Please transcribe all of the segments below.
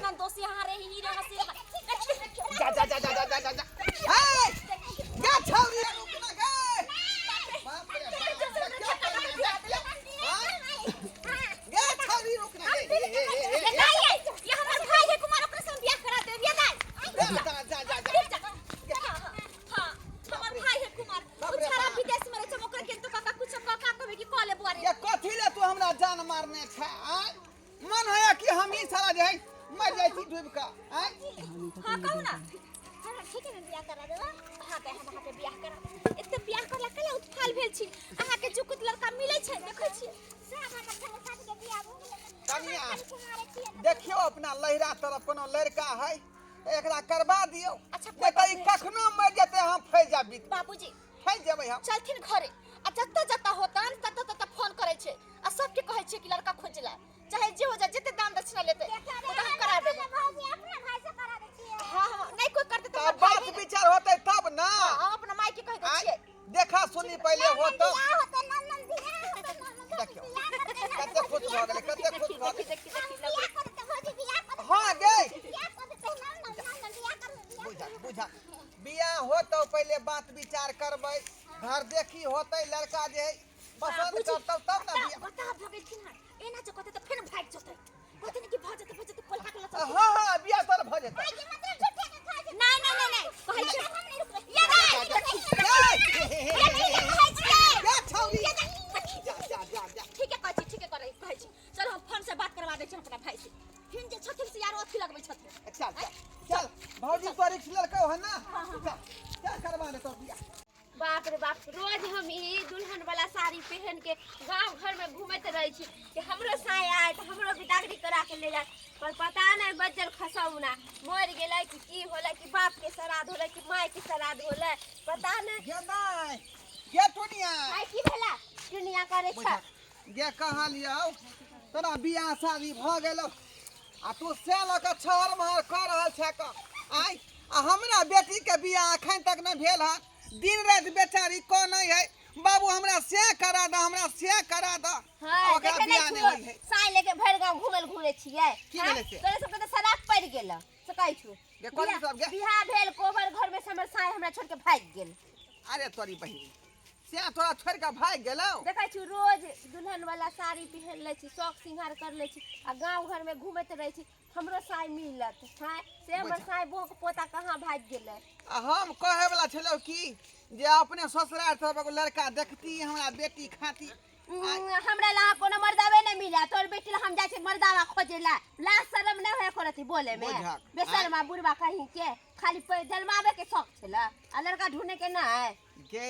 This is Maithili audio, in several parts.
नंदोसी हारे ही रे हसी जा जा जा जा जा जा जा जा हे गे छौरी रुक ना गे बाप रे बाप क्या कर रही है? हाँ? गे छौरी रुक ना गे हे, हे, हे, हे। नहीं ये हमर भाई है कुमार ओकरा से हम बियाह करा देब ये दाई जा जा जा जा जा हां हमर भाई है कुमार बाप रे उ छाड़ा बाप। विदेश में रहे छै ओकरा के तो काका कुछ काका कहबे कि कॉले बुआ रे ये कथी ले तू हमरा जान मारने छै आय मन होया कि हम ही साला जे है मर जाइ छी डूबि कऽ आय हां कहू ना हां ठीक है ना बियाह करा देबा हां ते हम अहाँ के बियाह करा देब। एते बियाह करला कला उत्फाल भेल छी अहाँ के जुकुत लड़का मिलै छै देखै छी कनिया देखियौ अपना लहिरा तरफ कोनो लड़का है तऽ एकरा करबा दियौ अच्छा, नहि तऽ ई कखनो मरि जेतै हम फँसि जायब बीच बाबूजी फँसि जेबै हम चलथिन घरे आ जतऽ जतऽ होतन ततऽ ततऽ फोन करै छै आ सबके कहै छै कि लड़का खोजला चाहे जे हो जाए जते दान दक्षिणा लेते ओ तऽ हम करा देबै हाँ हाँ नहीं कोई करते तो तऽ हमर भाई बात है ने। विचार होतै तब ना हाँ, हम अपना माई के कह दै आँय, छियै देखा सुनी पहिले होतौ देखियौ कते खुश भऽ गेलै कते खुश भऽ देखी गेलै देखी देखी हाँ गे बुझा बुझा बियाह होतौ पहिले बात विचार करबै घर देखी होतै लड़का जे है पसंद बाबूजी, करतौ तब ना बियाह बता भऽ गेलखिन हन एना जे कहते तऽ फेर भागि जेतै कहते ने कि भऽ जेतै भऽ जेतै पोल्हा के लऽ हाँ हाँ बियाह तोर भऽ जेतै नहीं नहीं नहीं नहीं कहै छै ये दाइ, देखी, ये ठीके कहै छियै। गे छौरी जा जा जा जा ठीके कहै छी ठीके करै कहै छी चल हम फोन से बात करवा दै छी अपना भाई से हिन जे छथिन से यारो अथी लगबै छथिन चल चल चल भौजी तोर रिक्स लड़का है ना चल चल करवा दे तोर बियाह बाप रे बाप रोज हम ई दुल्हन वाला साड़ी पहन के गांव घर में घूमैत रहै छी कि हमरो साय आयत हमरो बिदागरी करा के ले जायत पर पता नहीं बज्जर खसौना मर गेलै कि की होलै कि बाप के श्राद्ध होलै कि माय के श्राद्ध होलै पता नहीं गे दाइ गे टुनिया आइ की भेला दुनिया करे छ गे कहलियौ तोरा बियाह शादी भऽ गेलौ आ तू से लऽ कऽ छहर महर कऽ रहल छे कऽ आइ आ हमरा बेटीके बियाह एखन तक नहि भेल हन दिन राति बेचारी कऽ नहि है बाबू हमरा से करा दऽ हमरा से करा दऽ हाँ, ओकरा देखे बियाह नहीं नहि छुओ होइ है साय लेके भरि गांव घूमल घूरे छियै की हाँ? भेलै से? तोरे सबके तऽ शराब पड़ि गेल से कहै छु गे, कथी सब गे? बियाह भेल कोबर घर में से हमर साय हमरा छोड़ के भागि गेल अरे तोरी बहिन से तोरा छोड़ि कऽ भागि गेलौ देखै छी रोज दुल्हन वाला साड़ी पहिन लै छी शौक सिंगार कर लै छी आ गांव घर में घूमैत रहै छी हमरो साय मिलत हाँ से हमर बुझा। साय बोक पोता कहाँ भागि गेलै आ हम कहै वला छलहुँ कि जे अपने ससुरार तरफ एगो लड़का देखती हमरा बेटी खाती हमरा ला कोनो मर्दावे नहीं मिला तोर बेटी ला हम जाइ छी मर्दावा खोजे ला ला शरम नहीं होय करती बोले में बुझक। बेशर्मा बुढ़वा कहीं के खाली जन्मावे के शौक छला आ लड़का ढूंढे के ना है गे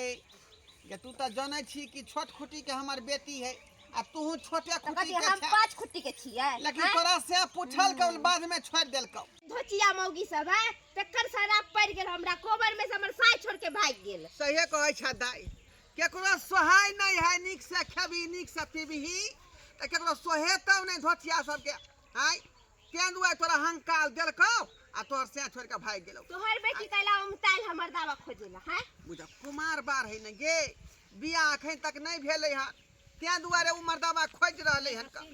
गे तू तऽ जनै छी कि छोट खुटी के हमर बेटी है आ तूहू छोटे तऽ खुटी कथी के हम छे पाँच खुट्टी के छियै लेकिन आँय? तोरा से पूछल के बाद में छोड़ देलकौ धोचिया मौगी सब है तकर शराब पड़ि गेल हमरा कोबर में से हमर साय छोड़ के भागि गेल सहिए कहै छै दाइ केकरो सोहाय नहि है नीक से खेबही नीक से पीबही तऽ केकरो सोहेतौ नहि धोतिया सबके आँय तें दुआरे तोरा हंकाल देलकौ आ तोहर से छोड़ के भागि गेलौ तोहर बेटी कैला उमताइल हमर दावा खोजेला हैं बुझ कुमार बार है ने गे बियाह अखन तक नहि भेलै हन तें दुआरे ओ मर्दाबा खोजि रहलै हन तऽ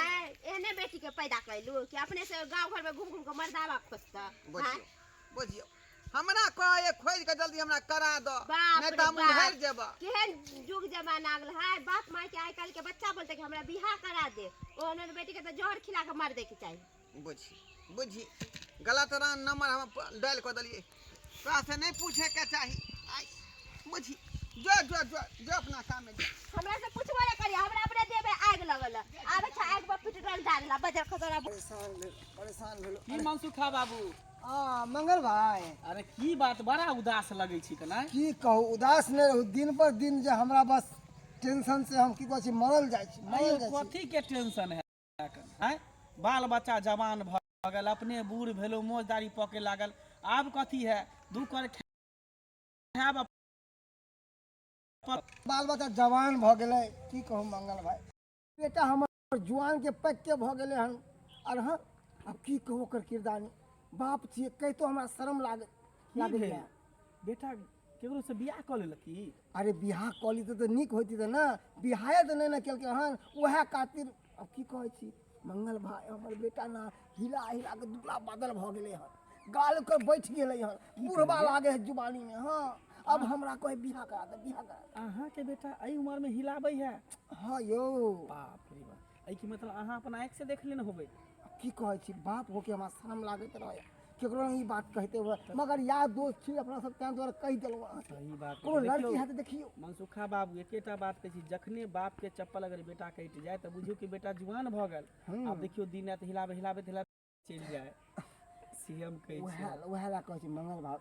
आय एहने बेटी के पैदा कैलू कि अपने से गांव घर में घूम घूम के मर्दावा खोजता हैं बुझियौ बुझियौ हमरा कहै खोजि के जल्दी हमरा करा दऽ बाप नहि रे तऽ हम बाप। उधरि जेबऽ केहन युग जमाना आ गेल है बाप माय के आइ काल्हि के बच्चा बोलते कि हमरा बियाह करा दे ओहन बेटी के तऽ जहर खिला के मार दे के चाही बुझी बुझी गलत रान नंबर हम डायल कऽ देलियै तोरा से नहि पूछे के चाही आइ बुझी जो जो जो जो अपना काम में जो हमरा से पूछबो नहि करी हमरा अपने देह में आगि लगल आबै छै आगि पर पेट्रोल डालला बजर खसरा परेशान भेल परेशान भेल की मनसुखा बाबू आ मंगल भाई अरे की बात बड़ा उदास लगै छी कना की कहू उदास नहि रहू दिन पर दिन जे हमरा बस टेंशन से हम की कहै छी मरल जाइ छी मरल जाइ छी कथी के टेंशन है आँय बाल बच्चा जवान भऽ गेल अपने बूढ़ भेलो मौजदारी पके लागल आब कथी है दू कर खायब अपन बाल बच्चा जवान भऽ गेलै की कहू मंगल भाई बेटा हमर जुआन के पैक के भऽ गेलै हन आर हँ आब की कहू ओकर किरदानी बाप छियै कहितो हमरा शरम लागे की लागैए भेल बेटा केकरो से बियाह कऽ लेलक की अरे बियाह कऽ ली तऽ नीक होइती तऽ ने बियाहे तऽ नहि ने केलकै हन उएह खातिर आब की कहै छी मंगल भाय, हमर बेटा ना हिला हिला के दुबला बादल भऽ गेलै हन, गाल के बैठ गेलै हन, बुढ़बा लागे है जुबानी में। हाँ, अब हमरा कहे बियाह करा दे, बियाह करा दे। अहाँके बेटा एहि उमर में हिलाबै है? हाँ यौ। बाप रे बाप, एहिके मतलब अहाँ अपन आँखि से देख लेने होबै। की कहै छी, बाप होके हमरा शरम लागैत रहै केकरो ई बात कहते हुए, मगर यार दोस्त छी अपना सब, ताहि दुआरे कहि देलहुँ अहाँके। सही बात। कोनो देखियौ, लड़की है तऽ देखियौ। मनसुखा बाबू, एकेटा बात कहै छी, जखने बाप के चप्पल अगर बेटा कटि जाय तऽ बुझियौ कि बेटा जुआन भऽ गेल। आब देखियौ, दिन राति हिलाबै हिलाबैत हिलाबैत चलि जाय, से हम कहै छी। उएह लए कहै छी मंगल भाव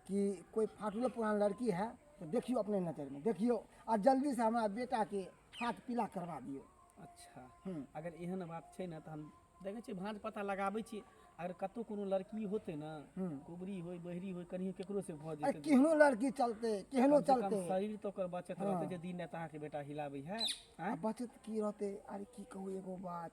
कि कोइ फाटलो पुरान लड़की है तऽ देखियौ, अपने नजरिमे देखियौ आ जल्दीसँ हमरा बेटाके हाथ पीला करवा दियौ। अच्छा, अगर एहन बात छै ने तऽ हम देखै छियै, भाँज पता लगाबै छी। अगर कतहु कोनो लड़की होतै ने, कुबरी होय, बहरी होय, कनियो केकरो से भऽ अरे जेतै। केहनो लड़की चलतै, केहनो कम से कम चलतै। शरीर तऽ ओकर बचत रहतै जे दिन राति अहाँके बेटा हिलाबै है। आ बचत की रहतै? अरे की कहू, एगो बात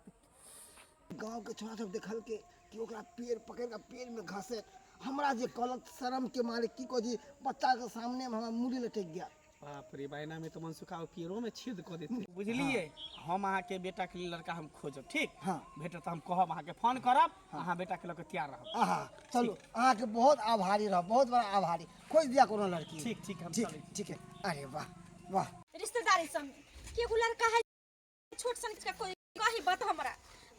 गाँवके छोरा सब देखलकै कि ओकरा पेड़ पकड़ि कऽ पेड़मे घसेट हमरा जे कहलक, शरमके मारे की कहै छी, बच्चाके सामनेमे हमरा मूड़ी लटकि गेल। बाप रे बा, एना में तऽ मनसुखा पेड़ो में छेद कऽ देतै। बुझलियै, हम अहाँके बेटा के लिए लड़का हम खोजब, ठीक? हाँ। भेटत तऽ हम कहब, अहाँके फोन करब, अहाँ बेटा के लऽ कऽ तैयार रहब। आहा, चलू, अहाँके बहुत आभारी रहब, बहुत बड़ा आभारी। खोजि दिअ कोनो लड़की। ठीक ठीक, हम ठीक चलै छी। ठीक है। अरे वाह वाह। रिश्तेदारी सब के एगो लड़का है छोट सन के, कोई कही बात हमरा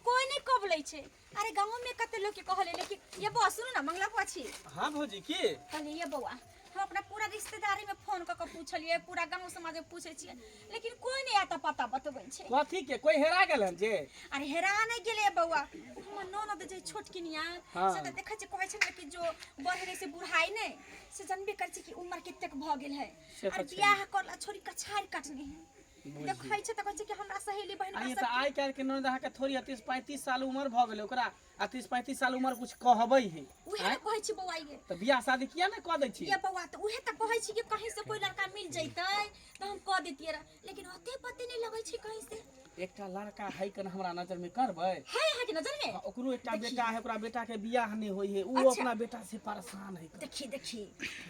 कोई नहीं कबलै छै। अरे गाँव में कते लोग के कहले, लेकिन ये बौआ सुनू ना, मंगला बुआ छी। हाँ भौजी, की कहलिए ये बौआ, हम अपना पूरा रिश्तेदारी में फोन कऽ के पूछलिए, पूरा गाँव समाज में पूछे छियै, लेकिन कोई नहीं आता पता बतबै छै। कथी के कोई हेरा गेल हन जे? अरे हेरा नहीं गेलै बौआ, हमर ननद जे छोट किनिया से तऽ देखै छै, कहै छै ने कि जो बढ़े रहै से बुढ़ाई नहि, से जानबे करै छै कि उमर कतेक भऽ गेल है। से तऽ अरे छै। बियाह करला छोरी कछारि काटने है, देखै छै तऽ कहै छै कि हमरा सहेली बहिन आ ये तऽ आइ काल्हि के ननद अहाँके थोड़ी 30-35 साल उमर भऽ गेलै ओकरा, आ 30-35 साल उमर कुछ कहबै है? उहे ने कहै छी बौआ ये। तऽ बियाह शादी किया नहि कऽ दै छी? ये बौआ, तऽ उहे तऽ कहै छी कि कहीं से कोई लड़का मिल जैतै तऽ हम कऽ देतियै रह, लेकिन ओते पते नहि लगै छै कहीं से। एकटा लड़का है कन हमरा नजर में, करबै? है अहाँके नजर में? हाँ, ओकरो एकटा बेटा है, ओकरा बेटा के बियाह नहि होइ है, ओ अच्छा। अपना बेटा से परेशान है। देखी देखी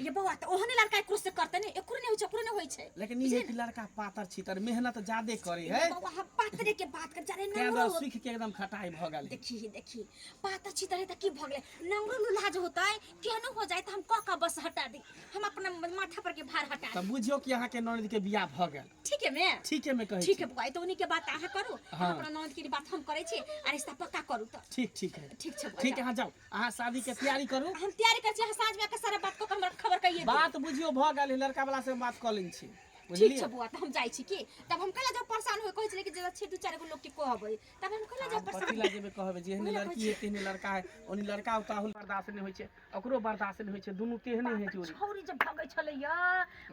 ये बौआ, तऽ ओहने लड़का एकरो से करतै ने, एकरो नहि होइ छै, ओकरो नहि होइ छै। लेकिन ई है कि लड़का पातर छितर, मेहनत ज्यादे करे है। ये बौआ, हम पातरे के बात कर जा रहे तें नंगरो दुआरे सुखि के एकदम खटाई भऽ गेल है। देखी देखी, पातर छितर है तऽ की भऽ गेलै, नंगरो लुल्हा जे होतै, केहनो हो जाए तऽ हम कऽ कऽ बस हटा दी, हम अपना माथा पर के भार हटा तऽ दी। बुझियौ कि अहाँके ननद के बियाह भऽ गेल। ठीक है मैं ठीक है, मैं कहै ठीक छी। है बौआ, तऽ उन्हीं के बात अहाँ करू, हम अपना ननद के बात हम करै छी आ रिश्ता पक्का करू तऽ। ठीक ठीक है। ठीक छै बौआ, ठीक है, अहाँ जाउ, अहाँ शादी के तैयारी करू। हम तैयारी करै छी, अहाँ साँझ में आके सारा बात कऽ के हमरा खबर कहिए दियौ। बात बुझियौ भऽ गेल है, लड़का वाला से बात कऽ लेने छी। ठीक बुझलियै? छै बौआ, तऽ हम जाइ छी की तब हम कैला जाउ परेशान होय, कहै छलै कि जे छै दू चारि गो लोक के कहबै, तब हम कैला जाउ आब परेशान? कथी लए जेबै कहबै? जेहने ओहि लए लड़की कहै है तेहने लड़का है। ओनी लड़का उताहुल बर्दाश्त नहि होइ छै, ओकरो बर्दाश्त नहि होइ छै, दुनू तेहने है जोड़ी। छौरी जे भगै छलैया,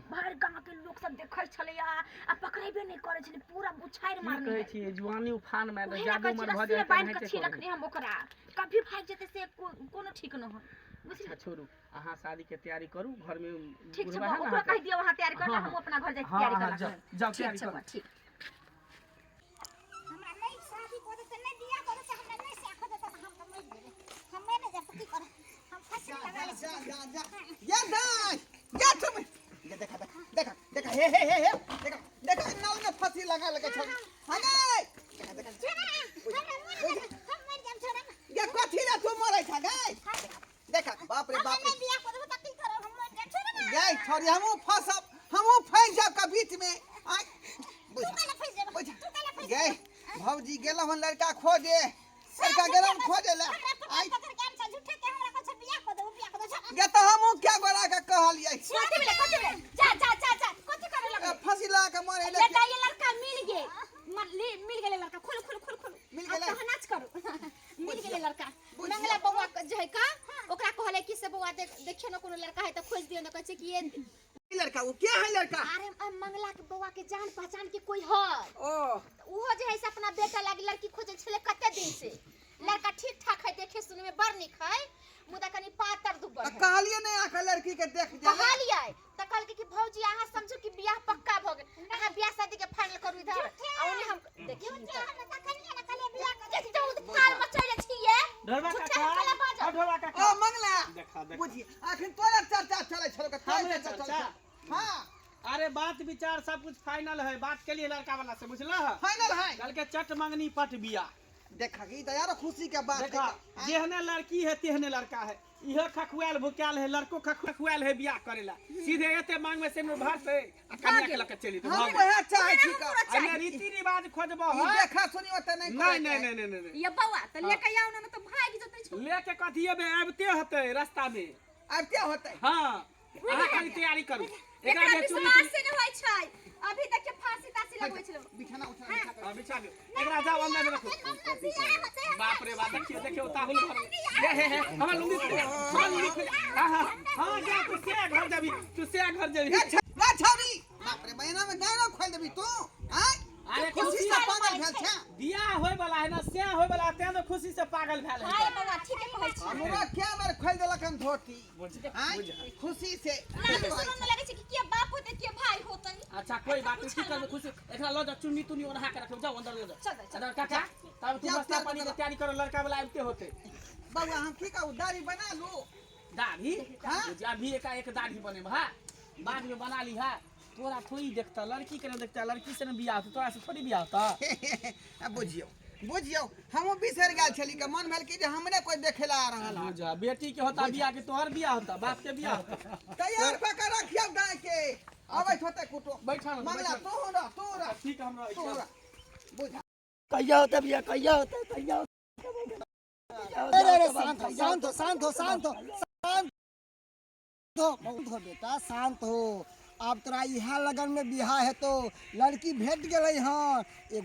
भरि गाँव के लोक सब देखै छलैया आ पकड़ेबे नहि करै छलै, पूरा बुछारि की मारने कहै है। छियै, जुआनी उफान में उहे ने जादे कहै उमर छी, भऽ रस्सीमे जाइ बान्हि कऽ तऽ छी रखने हम, ओकरा कभी भागि जेतै से कोनो ठीक न होय, बुझलियै? अच्छा छोड़ू, अहाँ शादी के तैयारी करू घर में। ठीक छै बुढ़बा बौआ, है ने ओकरो अहाँके? कहि दियौ अहाँ तैयारी कर, हाँ, हम अपना घर जाके हाँ, तैयारी अहाँ कर। जाउ, जाउ, ठीक तैयारी छै करू। बौआ, ठीक। हमरा नहीं शादी कऽ देतै, नहीं बियाह कऽ देतै, हमरा नहीं से देतै तऽ हम तऽ मरि जेबै। हम मरि नहि जायब तऽ की करब? हम फांसी जा लगा जा लै जा छी। जा जा ये दाई ये तुम ये देखा देखा देखा देखा, हे हे हे हे, देखा देखा, नाव में फांसी लगा लगे छौ। हाँ गई, देखा देखा। छोड़ा, हमरा मरि जायब, हम मरि जायब, छोड़ा ना। ये कथी रे तू मरै छ गई? देखा, बाप रे हमरा बाप रे। नहीं बियाह कऽ देबै तऽ की करब? हम मरि जायब, छोड़ा ना। गई छोरी, हमहूँ फंसब, हमहूँ फंसि जाब का बीच में। आय बुझ तू काहे फंसि जेबै? बुझ तू काहे फंसि गई भौजी, गेलहुँ हन लड़का खोजे, लड़का गेलहुँ खोजे ले। हमरा पकड़ आय पकड़ के आन झूठे के हमरा कहै छै बियाह कऽ देबो, बियाह कऽ देबो, छोड़ा। गे तऽ हमहूँ क्या गोरा के कहलियै? कथी भेलै? कथी भेलै? जा जा जा जा, कथी करे लगलै? फांसी लगा के मरे ये ले। दा, ये लड़का मिल गेल, मिल गेलै लड़का। खोलू खोलू खोलू खोलू। मिल आब गेलै? तहन नाच करू। मिल गेलै लड़का। बुझिया। मंगला बौआ के जे है का, ओकरा कहले कि से बौआ देख देखियो ने, कोनो लड़का है तऽ खोजि दियौ ने। कहै छै कि ये ई लड़का वो क्या है लड़का? अरे मंगला के बौआ के जान पहचान के कोई है। ओ उहो जे है से अपना बेटा लागी लड़की खोजै छलै कते दिन से। लड़का ठीक ठाक है, देखे सुने में बड़ नीक है, मुदा कनि पातर दुब्बर तऽ है। कहलियै नहि आके लड़की के देख जा। कहलियै तऽ कहलकै कि भौजी, अहाँ समझू कि बियाह पक्का भऽ गेल, अहाँ बियाह शादी के फाइनल करू इधर आ ओने हम देखी। झूठे, हमरा तखनिये ने कहलियै बियाह कऽ देख जाउ, थाल मचैले छियै। ढोलबा झूठे काका के बाजऽ। ओ ढोलबा काका। ओ मंगला। देखा देखा। बुझी अखन तोरा चर्चा चलै छलो के तोरा हमरे चर्चा चलै चर्चा? छलो। हाँ। अरे बात विचार सब कुछ फाइनल है, बात के लिए लड़का वाला से, बुझला? फाइनल है। कल के चट मंगनी पट बिया। देखा ई तऽ यार खुशी के बात देखा है। जेहने लड़की है तेहने लड़का है। इहो खखुआल भुकाल है, लड़को खखुआल है बियाह करेला। सीधे एते मांग में से भरते आ कन्या के लके चली तो हम भाग। वएह चाहै छी का। अने रीति रिवाज खोजबो ई है। देखा सुनी ओते नहीं नहीं नहीं नहीं नहीं नहीं। ये बौआ त लेके आउ ना त भागि जेतै छौ। लेके कथी एबे, आबिते होतै रास्ता में। आब क्या होतै? हाँ, अहाँ खाली तैयारी करू। एकरा एकरा जे चुनी विश्वास से नहि होइ छै। अभी तक के फांसी तासी लगबै छलै। बिछाना उठा बिछा के। हाँ, बिछा दियौ। एकरा जाओ अंदर में रखो। बाप रे बाप, देखियो देखियो ताहुल भरल। हे हे हे, हमर लुंगी खुल जा, हमर लुंगी खुल जा। हाँ हाँ हाँ, जा तू से घर जाबी, तू से घर जाबी। ए छौरी, बाप रे बहिना में गाना खोल देबी तू। आय अरे खुशी खुशी से पागल भेल छै। बियाह होय वाला है ना, से होय वाला तें तो खुशी से पागल भेल है। हाय बौआ, ठीके कहै छी। हमरा क्या बार खोल देलक हन धोती। आय खुशी से लाज शरम नहि लगै छै कि के बाप होतै के भाई होतै। अच्छा कोई बात नहीं, की करबे खुशी। एकरा ल जा, चुन्नी तुन्नी ओढ़ा के रखो, जाओ अंदर ले जाओ। चल चल अंदर काका, तब तू जाओ, नाश्ता जाओ, पानी के जाओ। तैयारी करो, लड़का वाला आबिते होते। बौआ हम की कहू, दाढ़ी बना लू। दाढ़ी? हाँ? अभी एकाएक दाढ़ी बनेब, हाँ? बाद में बना ली है। तोरा थोड़ी देखता, लड़की के नहीं देखता, लड़की से नहीं बियाह होता, तोरा से थोड़ी बियाह होता। आ बुझियौ बुझियौ, हमहूँ बिसरि गेल छली के मन भेल कि जे हमरे कोई देखे ला आ रहल है। बुझा, बेटी के होता बियाह के तोहर बियाह होता, बाप के बियाह होता। तैयार कऽ के रखियौ दाय के, अबैत होतै कुटो। बैठल रह, मंगला बैठल। तू रह, तू रह, ठीक हम रहै तू छी। रह। बुझा। कहिया होता बियाह, कहिया होता, कहिया होता। अरे अरे शांत हो शांत हो शांत हो शांत हो शांत हो, बहुत हो बेटा, शांत हो। आब तोरा इहा लगन में बियाह हेतो, लड़की भेट गेलै हन, एक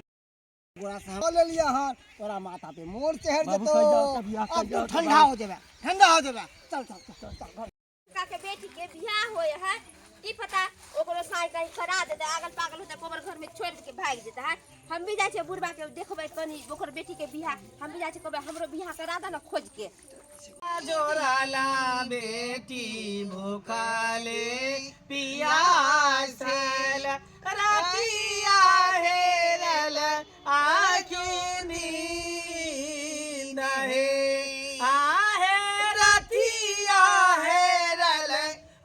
गोरा से हम ले लिया हन, तोरा माथा पे मोर चढ़ जेतो। अब तू ठंडा हो जेबे, ठंडा हो जेबे। चल चल चल चल घर। का के बेटी के बियाह होय है, की पता ओकरो साई कहीं करा देते, आगल पागल होते कोबर घर में छोड़ के भाग जेते है। हम भी जाइ छै बुढ़बा के देखबै कनी ओकर बेटी के बियाह, हम भी जाइ छै कहबै हमरो बियाह करा दे ना खोज के। जोराला बेटी भूखाले पियासल रातिया हेरल आखी नींद हे, आहे रतिया हेरल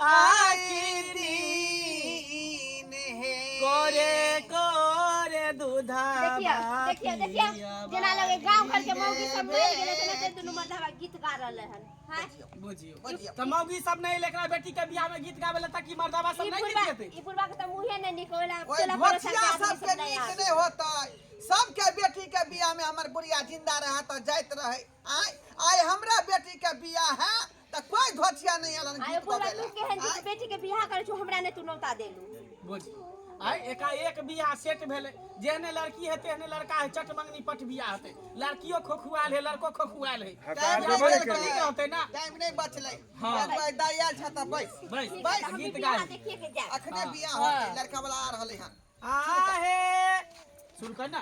आखी नींद हे, कोरे कोरे दूधा। देखियो देखियो देखियो, जेना लगे गांव घर के मौगी सब मरि गेलै तेना दुनू मर्दावा गीत गा रहले हन। हाँ? बुझियो त मौगी सब नहीं लेकरा बेटी के बियाह में गीत गावे ला ताकि मर्दावा सब ई नहीं बुढ़बा गीत गेते। ई बुढ़बा के त मुंहे नै नीक होला, ओहि टोला पड़ोसा के भोथिया आदमी सबके सब नहीं नीक आबै। नहि होतै। सबके बेटी के बियाह में हमर बुढ़िया जिंदा रहे तऽ जाइत रहे। आय आय हमरा बेटी के बियाह है तऽ कोई धोथिया नहीं आलन आयो गीत बुढ़बा गबै तू ला। केहन छी, बेटी के बियाह करै छु हमरा नै तू नौता देलू। बुझ आइ एकाएक बियाह सेट भेलै, जेहने लड़की है तेहने लड़का है, चट मंगनी पट बियाह होतै। लड़कियो खोखुआल है, लड़को खोखुआल है, टाइम बियाह नहि बड़ बचलै, नीक रहतै ना, टाइम नहि बचलै। हाँ। एक दाइ आयल छ तऽ बैस बैस बैस, हम भी गीत बियाह गाबी। देखिए के जायब। अखने बियाह होतै, लड़का वाला आ रहलै हन। आहे शुरू कर ना।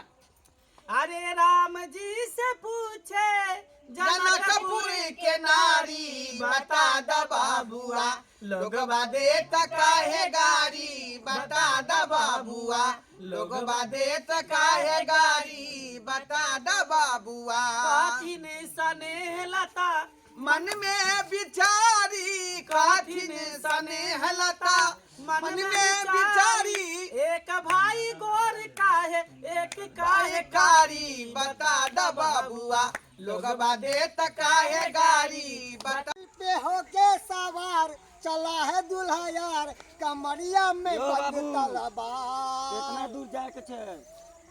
अरे राम जी से पूछे जनकपुर के नारी, बता द बाबुआ, लोगवा देत काहे गारी, बता द बाबुआ, लोगवा देत काहे गारी, बता द बाबुआ। काथिन सनेह लता मन में बिचारी, काथिन स्नेह लता मन में बिचारी, एक भाई गोर काहे एक काहे काहे कारी, बता द बाबुआ, लोगवा देत काहे गारी, बता। पे होके सवार चला है दूल्हा यार, कमरिया में यो बंद बाबू, तलवार। कितना दूर जाए के छै?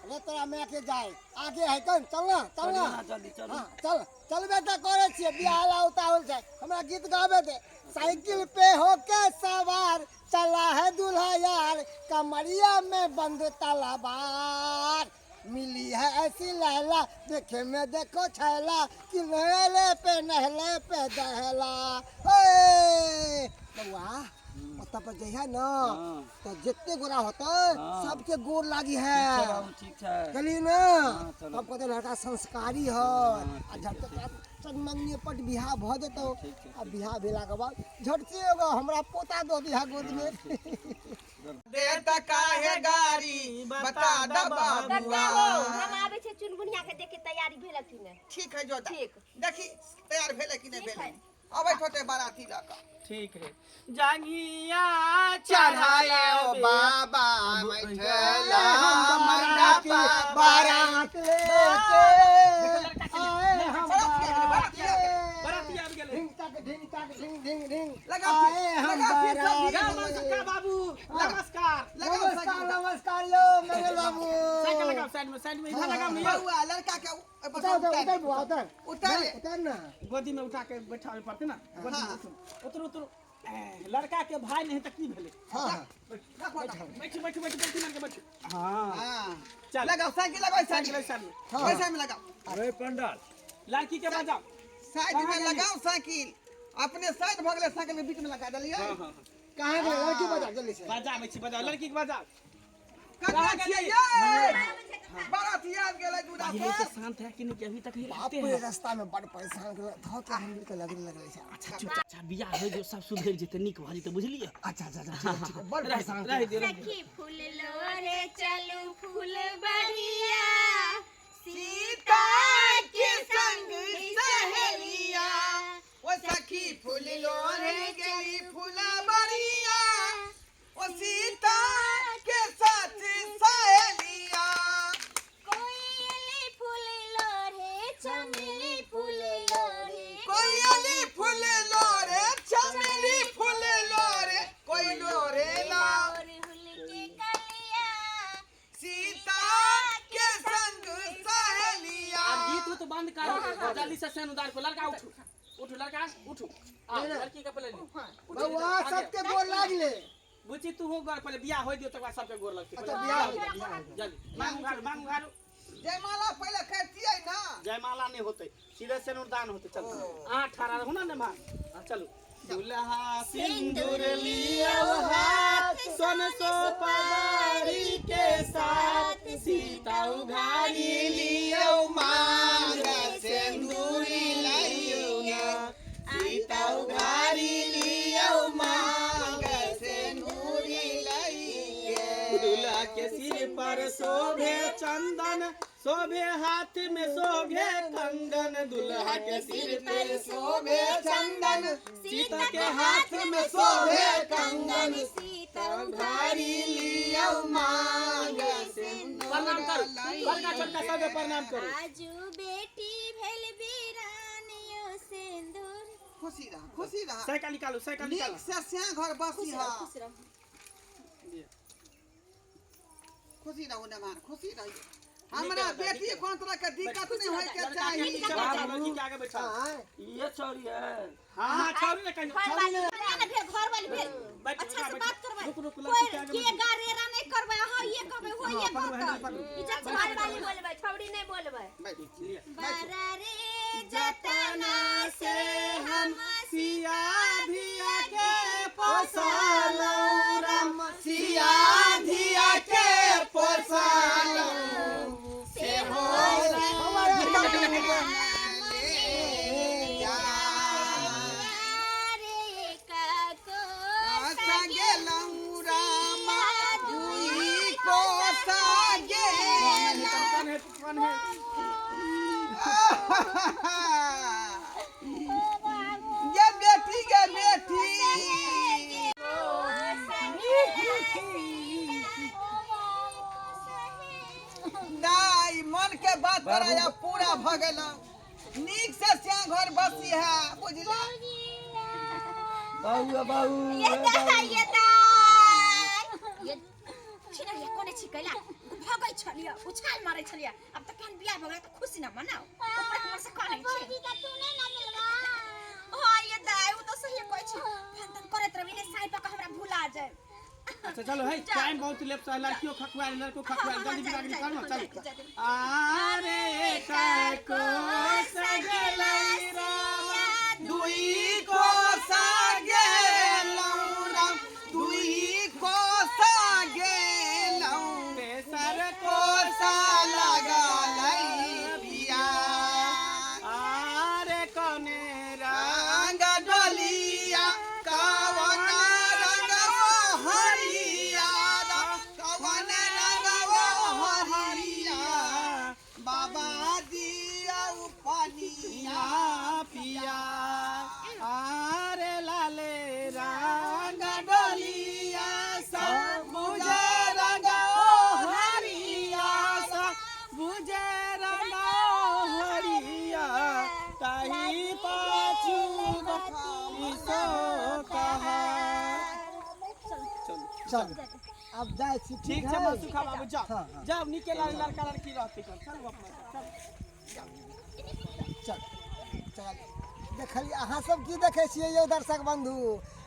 अरे तोरा माय के जाए आगे है कन, चल ना चल ना चलू ना जल्दी चलू। हाँ, चल चल बेटा, करे छियै बियाह ला उतावल छै, हमरा गीत गाबे दे। साइकिल पे होके सवार चला है दूल्हा यार, कमरिया में बंद तलवार। मिली है ऐसी लैला, देखे में देखो छैला, कि नहले पे नहले पे दहला। ओए बउआ, ओतऽ पर जइहे न तऽ जते गोरा होतै सबके गोर लागी है। ठीक छै बाबू, ठीक छै। चलिए ना, चलो। तब कहते लड़का संस्कारी है, आ झट चट मंगनी पट बियाह भऽ जेतौ। आ बियाह भेलाके बाद झट से एगो हमरा पोता दऽ दिहा गोद में। देत काहे गारी, बता द कक्का बाबुआ। हो, हम आबै छै चुनमुनिया के देख के तैयारी भेल कि नहि। ठीक है जोदा, ठीक। देखी तैयार भेलै कि नहि ठीक भेलै। है। अबैत होतै बाराती लऽ कऽ। ठीक है, जांगिया चढ़ाए ओ बाबा बैठला मंडपा। बारात लेके आए हम। बाराती आबि गेलै, बाराती आबि गेलै। ढिंग तक ढिंग तक ढिंग ढिंग ढिंग। लगा आए हम लगा फिर सब। बारात। राम काका बाबू, नमस्कार। लगाओ नमस्कार। साइकिल। नमस्कार यो मंगल बाबू। साइकिल लगाओ साइड में, साइड में इधर लगाओ ना यौ। बउआ, लड़का के ओहि पर उतर उतर उतार। उतर बुआ, उतर। उतर। उतर ना। गोदी में उठा के बैठाबे पड़ते ना गोदी में। हाँ। उतरू उतरू उतरू। ए, लड़का के भाई नहीं तऽ की भेलै? हाँ हाँ। रखो तऽ। बैठू बैठू बैठू बैठू, लड़के बैठू। हाँ। हाँ। चल। लगाओ साइकिल, लगाओ साइकिल साइकिल। साइड में। हाँ। ओहि साइड में लगाओ। अरे पंडाल। लड़की के बजाओ। साइड कहाँ में गेली? लगाओ साइकिल, अपने साइड भऽ गेलै, साइकिल के बीच में लगा देलियै। हाँ हाँ। कहाँ गेलै लड़की? बजा जल्दी से। बजाबै छी, बजाओ, लड़की के बजाओ। कहाँ कहाँ छियै गेली? यै? बाराती आबि गेलै दूरा पहिले पर। से शांत है कि नहीं कि अभी तक ही बाप रहते रे हैं? रास्ता में बड़ परेशान कर धो के हम के लगने लगले छै। अच्छा चुप, अच्छा बियाह होइ जो सब सुधरि जेतै, नीक भऽ जेतै, बुझलियै? अच्छा अच्छा अच्छा, ठीक है, ठीक है, बड़ रह परेशान रह दियौ, रह दियौ। सखी फूल लोरे चलू फूल बढ़िया, सीता के संग सहेलिया, ओ सखी फूल लोढ़े गेली फूलबरिया, ओ सीता के साथ सहेलिया। कोयली फूल लोढ़े चमेली फूल लोढ़े। कोयली फूल लोढ़े चमेली फूल लोढ़े, कोई लोढ़े ला अड़हुल के कलिया, सीता के संग सहेलिया। आब गीत उत बंद करो, जल्दी से सेन उतार को। लड़का उठू उठू, लड़का उठू, आओ लड़की के पहले लियो। बउआ, सबके गोर लागले। बुच्ची, तू हो गोर, पहले बियाह होय दियो तकर बाद सबके गोर लगतै। अच्छा, बियाह हो गेलै, बियाह हो गेलै। जल्दी मांग उघारू, मांग उघारू। जयमाला पहिले करतियै ना? जयमाला नहीं होते, सीधे सिनुरदान होते। चल, अहाँ ठाड़ा रहू ना ने माँ। हाँ, चलू। दुल्हा सिंदूर लियो हाथ, सोन सो पगारी के साथ, सीता उघारी लियौ मांग सिन्दूरी लइयौ ना, सीता उघारी लियौ मांग सिन्दूरी लइके। दुल्हा के सिर पर शोभे चंदन, शोभे हाथ में शोभे कंगन। दुल्हा के सिर पर शोभे चंदन, सीता के हाथ में शोभे कंगन, सीता उघारी लियौ मांग सिन्दूर। प्रणाम करू, बड़का छोटका सबके प्रणाम करू। आजू बेटी भेल बीरान यो सिंदूर। खुशी रह, खुशी रह। साइकिल निकालू, साइकिल निकालू। नीक से स्याह घर बसी हा। खुश रहू। खुशी रहू नेमान, खुशी रहियो। हमरा बेटी कोनो तरह के दिक्कत नहि होय के लड़का के चाही। पीछे बैठा, लड़की के आगे बैठा। आँय? ये चोरी है। हाँ हाँ, छोड़ू ने कहियो। घर वाली बढ़िया ने भेल, घर वाली भेल। बैठ, अच्छा से बैठ। बात करबै। रुक रुक, कोई लड़की के आगे के बैठो। गारेरा नहीं करबै, अहाँ ये कहबै, वो ये पकड़ू, हैंडल कहतै। पकड़ू। इज्जत से घर बात वाली करबै। बोलबै, छौड़ी नहि बोलबै। लिअ। बारा रे जतना से हम सिया धिया के पोसलौं राम, सिया धिया के पोसलौं से हो ले जा। रे काको गेलौं रामा दुई कोसा गेलौं। कौन है, कौन है? ये बेटी गे बेटी। दाई, मन के बात तोरा आब पूरा भऽ गेलौ। नीक से श्याम घर बसी है, बुझला? बाबू बाबू। ये दाई, ये दाई, ये छिनरिया कोने छिकैला भगै छलियै, उछाल मारै छलियै। आब तऽ केहन बियाह भऽ गेलै तऽ खुशी न मनाउ, ऊपर हमर से कनै छै। भौजी का तू नहीं ना मिलवा। हाँ ये दाई, उ तऽ सही कहै छी। फोन तोन करैत रहबी ने साई पा हमरा भुला जाए। अच्छा चलो है, टाइम बहुत लेफ्ट है। लड़कियों खखवाल, लड़को खखवाल, जल्दी बिदागरी करो ना, चलो। आरे काको सगलै रामा, दुई कोसा गेलौं राम, दुई कोसा गेलौं, तेसर कोसा लगलै पिया। आरे कने रंग डोलिया, कवन रंग हरिया, कवन रंग हरिया, बाबा दिया पनिया पिया पिया। ईसो कहार। चलू। चल आब जाइ छी। ठीक छै मनसुखा बाबू, जाउ। हाँ, हाँ। जाउ, नीके लागे लड़का लड़की रहतै। चलू अपना सब, चलू। चल चल। देखलियै अहाँ सब की देखै छियै यौ दर्शक बन्धु?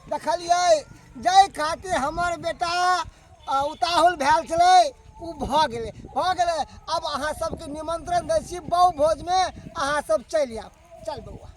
देखलियै जाहि खातिर हमर बेटा उताहुल भेल छलै ओ भऽ गेलै, भऽ गेलै। आब अहाँ सबके निमंत्रण दै छी बहु भोजमे, अहाँ सब चलि आयब। चल बौआ।